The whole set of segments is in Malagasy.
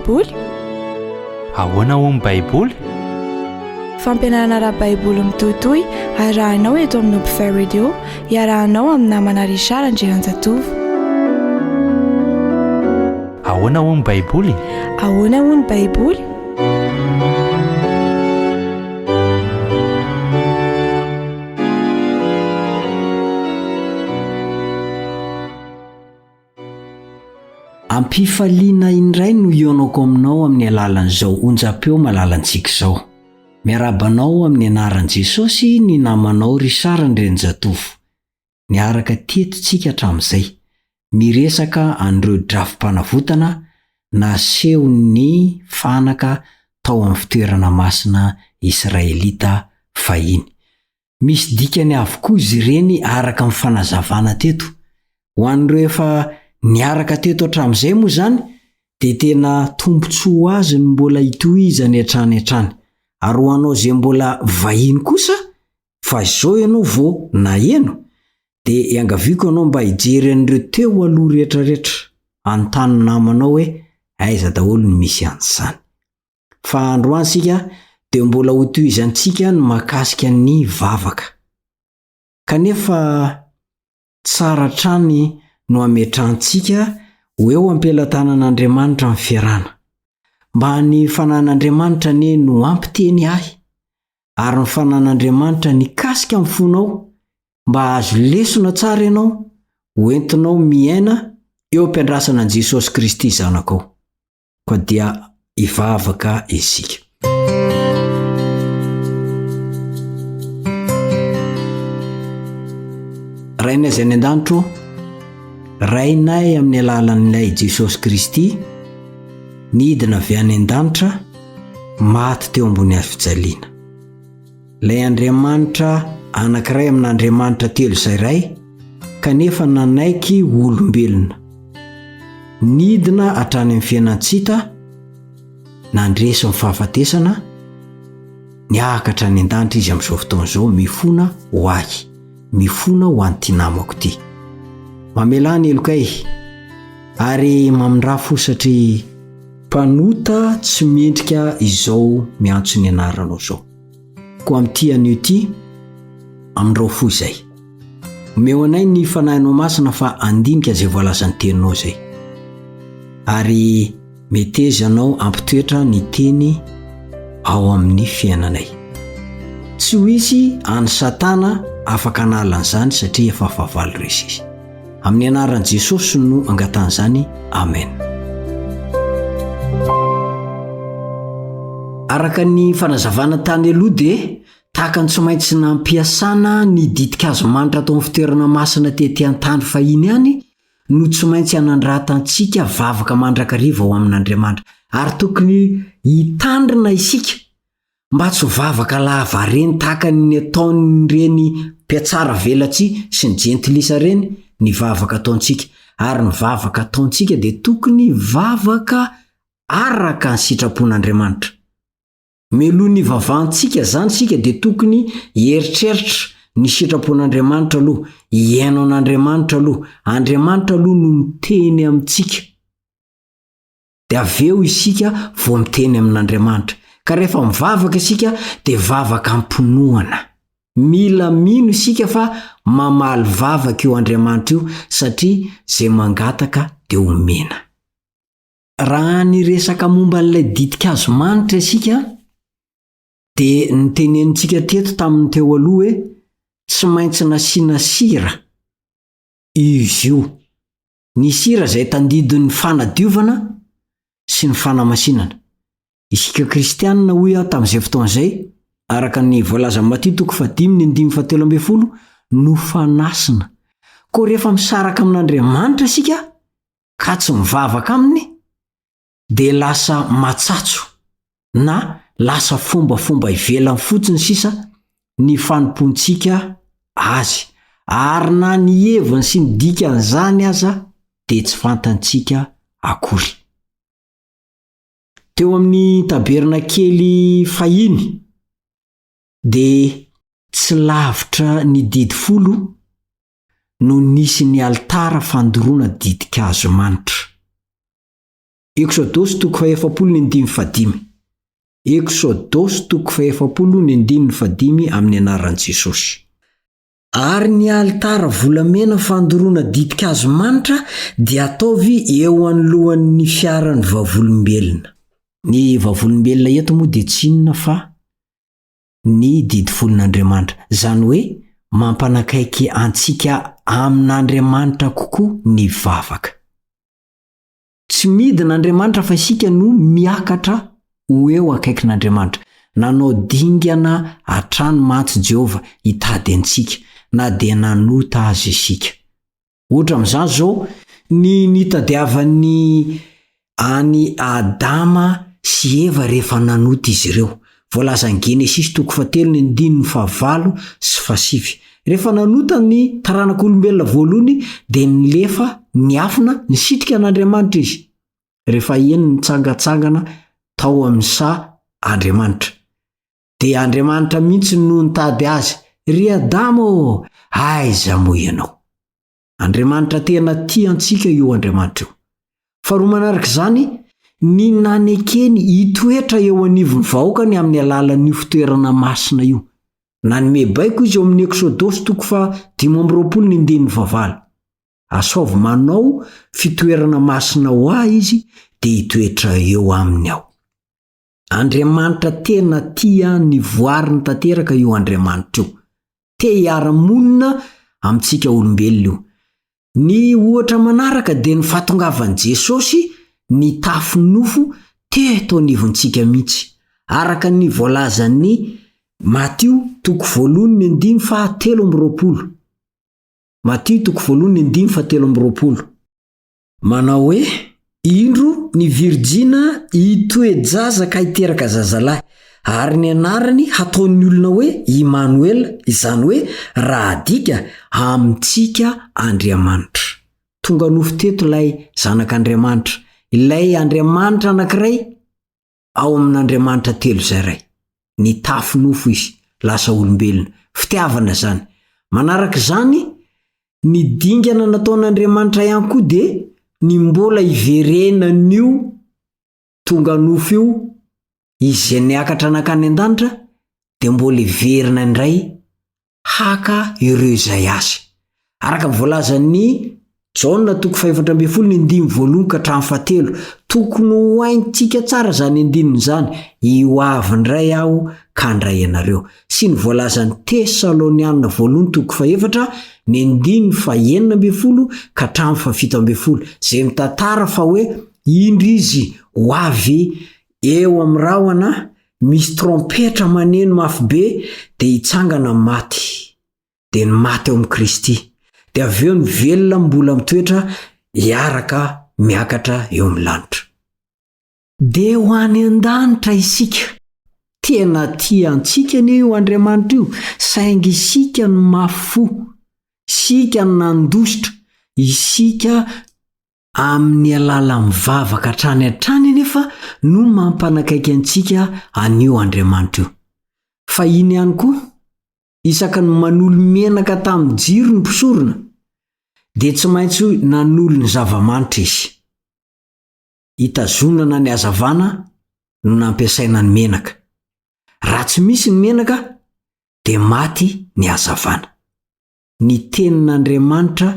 Baiboly? Ahoana hoy ny Baiboly? Fampianarana ara-baiboly mitohitohy arahinao eto amin'ny Hopefy Radio, iarahanao amin'ny namana Richard Andrianjatovo. Ahoana hoy ny Baiboly? Ahoana hoy ny Baiboly? Am-pifaliana indray no hihaonako aminao amin'ny alalan'izao onjam-peo malalantsika izao. Miarahaba anao amin'ny anaran'i Jesosy ny namanao Richard Andrianjatovo. Niaraka teto tsika hatramin'izay, niresaka an'ireo drafi-panavotana nasehon'ny fanaka tao amin'ny fitoerana masina Israelita fahiny. Misy dikany avokoa izy ireny araka ny fanazavana teto. Ho an'ireo efa niaraka teto hatramin'izay moa izany dia tena tombontsoa ho azy ny mbola hitohizany hatrany hatrany. Ary ho anao izay mbola vahiny kosa, fa izao ianao vao naheno, dia iangaviako ianao mba hijery an'ireo teo aloha rehetrarehetra, hanontany ny namanao hoe aiza daholo no misy an'izany. Fa androany isika dia mbola hotohizantsika ny mahakasika ny vavaka. Kanefa tsara hatrany no hametrahantsika ho eo am-pelatanan'Andriamanitra ny fiarahana. Mba ny fanan'Andriamanitra anie no hampiteny ahy, ary ny fanan'Andriamanitra nikasika ny fonao mba hahazo lesona tsara ianao ho entinao miaina eo am-piandrasana an'i Jesosy Kristy Zanakao. Koa dia hivavaka isika. Rainay izay any an-danitra ô, Rainay amin'ny alalan'ilay Jesosy Kristy, nidina avy any an-danitra, maty teo ambony hazo fijaliana. Ilay Andriamanitra anankiray amin'Andriamanitra telo izay Ray, kanefa nanaiky ho olombelona. Nidina hatrany amin'ny fiainan-tsita, nandresy ny fahafatesana, niakatra any an-danitra izy amin'izao fotoana izao, mifona ho ahy, mifona ho an'ity namako ity. Mamelà ny helokay ary mamindrà fo satria mpanota tsy mendrika izao miantso ny anaranao izao. Koa amin'ity anio ity, amindrao fo izay. Omeo anay ny Fanahinao Masina fa handinika izay voalazan'ny Teninao izay. Ary meteza Ianao hampitoetra ny Teny ao amin'ny fiainanay. Tsy ho hisy an'i Satana afaka hanala an'izany satria efa fahavalo resy izy. Amin'ny anaran'i Jesosy no angatahana izany. Amen. Araka ny fanazavana tany aloha dia Tahaka ny tsy maintsy nampiasana ny ditin-kazo manitra tao amin'ny fitoerana masina tetỳ an-tany fahiny ihany no tsy maintsy anandratantsika vavaka mandrakariva ho amin'Andriamanitra. Ary tokony hitandrina isika mba tsy ho vavaka lavareny tahaka ny ataon'ireny mpiatsara velatsihy sy ny jentilisa ireny ny vavaka ataontsika. Ary ny vavaka ataontsika dia tokony vavaka araka ny sitrapon'Andriamanitra. Mialoha ny hivavahantsika izany isika dia tokony hieritreritra ny sitrapon'Andriamanitra aloha, hihaino an'Andriamanitra aloha. Andriamanitra aloha no miteny amintsika. Dia avy eo isika vao miteny amin'Andriamanitra. Ka rehefa mivavaka isika dia vavaka am-pinoana. Mila mino isika fa mamaly vavaka io Andriamanitra io satria izay mangataka dia omena. Raha niresaka momba an'ilay ditin-kazo manitra isika, dia notenenintsika teto tamin'ny teo aloha hoe tsy maintsy nasiana sira izy io. Ny sira izay tandidon'ny fanadiovana sy ny fanamasinana. Isika kristianina hoy aho tamin'izay fotoana izay, araka ny voalazan'i Matio toko fahadimy ny andininy fahatelo ambin'ny folo, no fanasina. Koa rehefa misaraka amin'Andriamanitra isika, ka tsy mivavaka aminy dia lasa matsatso na lasa fombafomba ivelany fotsiny sisa ny fanompoantsika azy ary na ny heviny sy ny dikan'izany aza dia tsy fantantsika akory. Teo amin'ny tabernakely fahiny dia tsy lavitra ny didy folo no nisy ny alitara fandoroana ditin-kazo manitra. Eksodosy toko fahefapolo ny andininy fahadimy. Eksodosy toko fahefapolo ny andininy fahadimy amin'ny anaran'i Jesosy. Ary ny alitara volamena fandoroana ditin-kazo manitra dia ataovy eo anoloan'ny fiaran'ny vavolombelona. Ny vavolombelona eto moa dia tsy inona fa ny didy folon'Andriamanitra, izany hoe mampanakaiky antsika amin'Andriamanitra kokoa ny vavaka. Tsy midina Andriamanitra fa isika no miakatra ho eo akaikin'Andriamanitra. Nanao dingana hatrany mantsy Jehovah hitady antsika, na dia nanota aza isika. Ohatra amin'izany izao, ny nitadiavany an'i Adama sy Eva rehefa nanota izy ireo. Voalazan'ny Genesisy toko fahatelo ny andininy fahavalo sy fahasivy. Rehefa nanota ny taranak'olombelona voalohany dia nilefa, niafina, nisitrika an'Andriamanitra izy. Rehefa eny nitsangantsangana tao amin'ny saha Andriamanitra. Dia Andriamanitra mihitsy no nitady azy, Ry Adama ô, aiza moa ianao? Andriamanitra tena tia antsika io Andriamanitra io. Faharoa manaraka izany, ny nanekeny hitoetra eo anivon'ny vahoakany amin'ny alalan'io fitoerana masina io. Nanome baiko izy eo amin'ny Eksodosy toko faha 25 ny andininy fahavalo. Asaovy manao fitoerana masina ho ahy izy dia hitoetra eo aminy aho. Andriamanitra tena tia ny voariny tanteraka io Andriamanitra io. Te hiara-monina amintsika olombelona io. Ny ohatra manaraka dia ny fahatongavan'i Jesosy nitafy nofo teto anivontsika mihitsy, araka ny voalazan'i Matio toko voalohany ny andininy faha 23. Matio toko voalohany ny andininy faha 23. Manao hoe, Indro ny virijina hitoe-jaza ka hiteraka zazalahy, ary ny anarany hataon'ny olona hoe Imanoela, izany hoe, raha adika, amintsika Andriamanitra. Tonga nofo teto ilay Zanak'Andriamanitra, ilay Andriamanitra anankiray ao amin'Andriamanitra Teloizay Ray. Nitafy nofo Izy, lasa olombelona. Fitiavana izany. Manaraka izany, ny dingana nataon'Andriamanitra ihany koa dia ny mbola hiverenan'io tonga nofo io, izy izay niakatra nankany an-danitra, dia mbola hiverina indray haka ireo izay azy. Araka ny voalazan'ny Jaona toko fahefatra ambin'ny folo ny andininy voalohany ka hatramin'ny fahatelo. Tokony ho haintsika tsara izany andininy izany, Ho avy indray aho ka handray anareo. Sy ny voalazan'ny Tesalonianina voalohany toko fahefatra ny andininy fahenina ambin'ny folo ka hatramin'ny fahafito ambin'ny folo, izay mitantara fa hoe indro izy ho avy eo amin'ny rahona, misy trompetra maneno mafy be, dia hitsangana ny maty. Dia ny maty ao amin'i Kristy. Dia avy eo ny velona mbola mitoetra hiaraka miakatra eo amin'ny lanitra. Dia ho any an-danitra isika. Tena tia antsika anie io Andriamanitra io, saingy isika no mafy fo, isika no nandositra, isika Amin'ny alalan'ny vavaka hatrany hatrany anefa no mampanakaiky antsika an'io Andriamanitra io. Fahiny ihany koa, isaky ny manolo menaka tamin'ny jiro ny mpisorona, dia tsy maintsy nanolo ny zava-manitra izy. Hitazonana ny hazavana no nampiasaina ny menaka. Raha tsy misy ny menaka, dia maty ny hazavana. Ny Tenin'Andriamanitra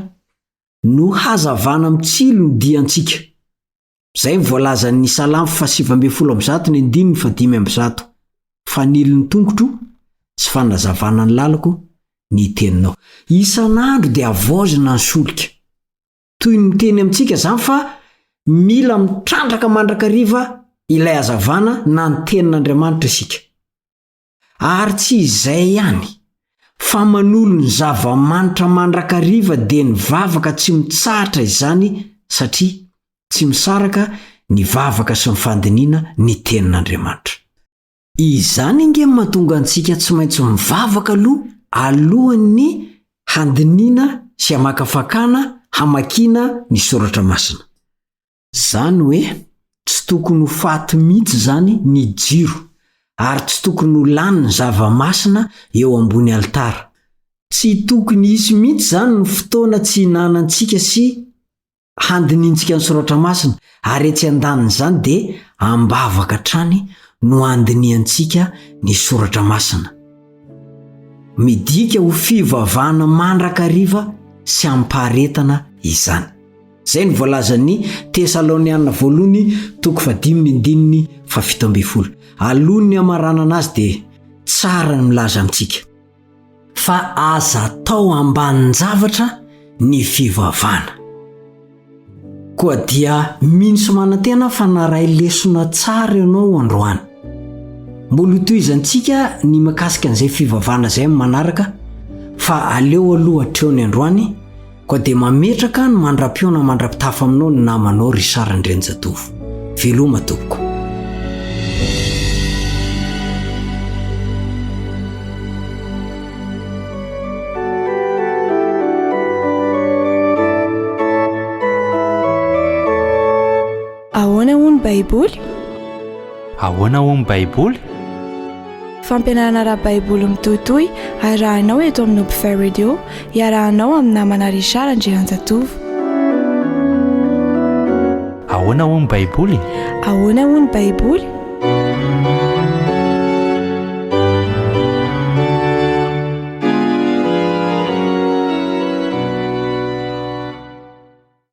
no hazavana mitsilo ny diantsika. Izay ny voalazan'ny Salamo faha 119 ny andininy faha 105, Fanilo ny tongotro sy fanazavana ny lalako ny teninao. Isan'andro dia havaozina ny solika. Toy ny miteny amintsika izany fa mila mitrandraka mandrakariva ilay hazavana na ny tenin'Andriamanitra isika. Ary tsy izay ihany, fa manolo ny zava-manitra mandrakariva dia ny vavaka tsy mitsahatra izany satria tsy misaraka ny vavaka sy ny fandiniana ny tenin'Andriamanitra. Izany ange no mahatonga antsika tsy maintsy mivavaka aloha alohan'ny handiniana sy hamakafakana, hamakiana ny soratra masina. Zany hoe tsy tokony ho faty mihitsy zany ny jiro ary tsy tokony ho lany ny zava-masina eo ambony alitara. Tsy tokony hisy mihitsy zany ny fotoana tsy hinanantsika sy. Handinihintsika ny Soratra Masina, ary etsy an-danin'izany dia am-bavaka hatrany no handinihantsika ny Soratra Masina. Midika ho fivavahana mandrakariva sy amim-paharetana izany. Izay no voalazan'ny Tesaloniana voalohany toko fahadimy ny andininy fahafito ambin'ny folo. Alohan'ny hamaranana azy dia tsara ny milaza amintsika. Fa aza atao ambanin-javatra ny fivavahana. Koa dia mino sy manantena aho fa naray lesona tsara ianao androany. Mbola hotohizantsika ny mikasika an'izay fivavahana izay amin'ny manaraka fa aleo aloha hatreo ny androany Koa dia mametraka ny mandra-pihaona mandra-pitafa aminao ny namanao Richard Andrianjatovo. Veloma tompoko. Ahoana hono ny Baiboly? Ahoana hono ny Baiboly? Fampianarana ara-baiboly mitohitohy arahinao eto amin'ny Hopefy Radio, iarahanao amin'ny namana Richard Andrianjatovo. Ahoana hono ny Baiboly? Ahoana hono ny Baiboly?